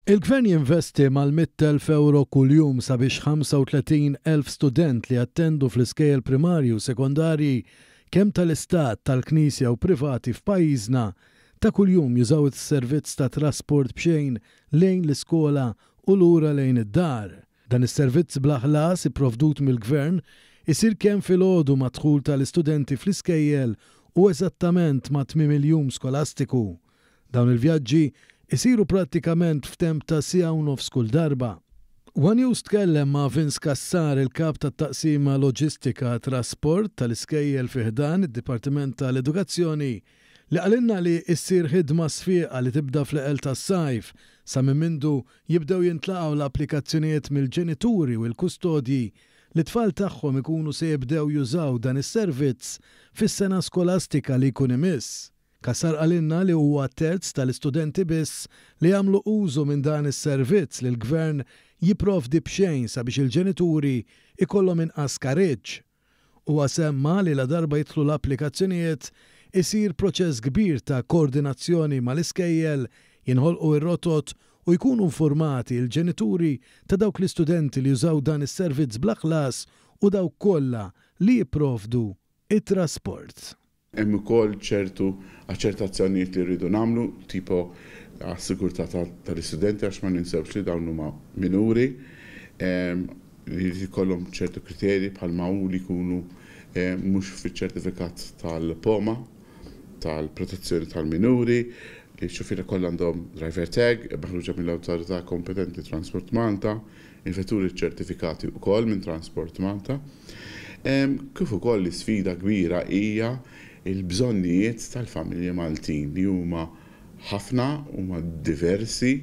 Il-Gvern jinvesti mal-100,000 ewro kuljum sabiex 35,000 student li jattendu fl-iskejjel primarji u sekondarji kemm tal-Istat, tal-Knisja u privati f'pajjiżna ta' kuljum jużaw is-servizz ta' trasport b'xejn lejn l-iskola u lura lejn id-dar. Dan is-servizz bla ħlas ipprovdut mill-Gvern isir kemm filgħodu mad-dħul tal-istudenti fl-iskejjel u eżattament ma' tmiem il-jum skolastiku. Dawn il-vjaġġi jsiru prattikament f'temp ta' siegħa u nofs kull darba. One News tkellem ma' Vince Cassar, il-Kap tat-Taqsima Loġistika Trasport tal-Iskejjel fi ħdan id-Dipartiment tal-Edukazzjoni, li qalilna li ssir ħidma sfieqa li tibda fl-eqel tas-sajf sa minn mindu jibdew jintlaqgħu l-applikazzjonijiet mill-ġenituri u l-kustodji li t-tfal tagħhom ikunu se jibdew jużaw dan is-servizz fis-sena skolastika li jkun imiss. Cassar qalilna li huwa terz tal-istudenti biss li jagħmlu użu minn dan is-servizz li l-Gvern jipprovdi b'xejn sabiex il-ġenituri jkollhom inqas skariġġ. Huwa semma li ladarba jidħlu l-applikazzjonijiet isir proċess kbir ta' koordinazzjoni mal-iskejjel, jinħolqu r-rotot u jkunu nfurmati l-ġenituri ta' dawk l-istudenti li jużaw dan is-servizz bla ħlas u dawk kollha li jipprovdu t-trasport. Hemm ukoll ċertu aċċertazzjonijiet li rridu nagħmlu, tipo għas-sigurtà tal-istudenti għax ma ninsewx li dawn huma minuri li jrid ikollhom ċertu kriterji bħalma hu li jkunu mhux fiċ-ċertifikat tal-POMA, tal-protezzjoni tal-minuri, li x-xufiera kollha għandhom driver tag maħruġa mill-awtorità kompetenti Transport Malta, il-vetturi ċċertifikati wkoll minn Transport Malta. Kif ukoll l-isfida kbira hija l-bżonnijiet tal-familji Maltin li huma ħafna, huma diversi.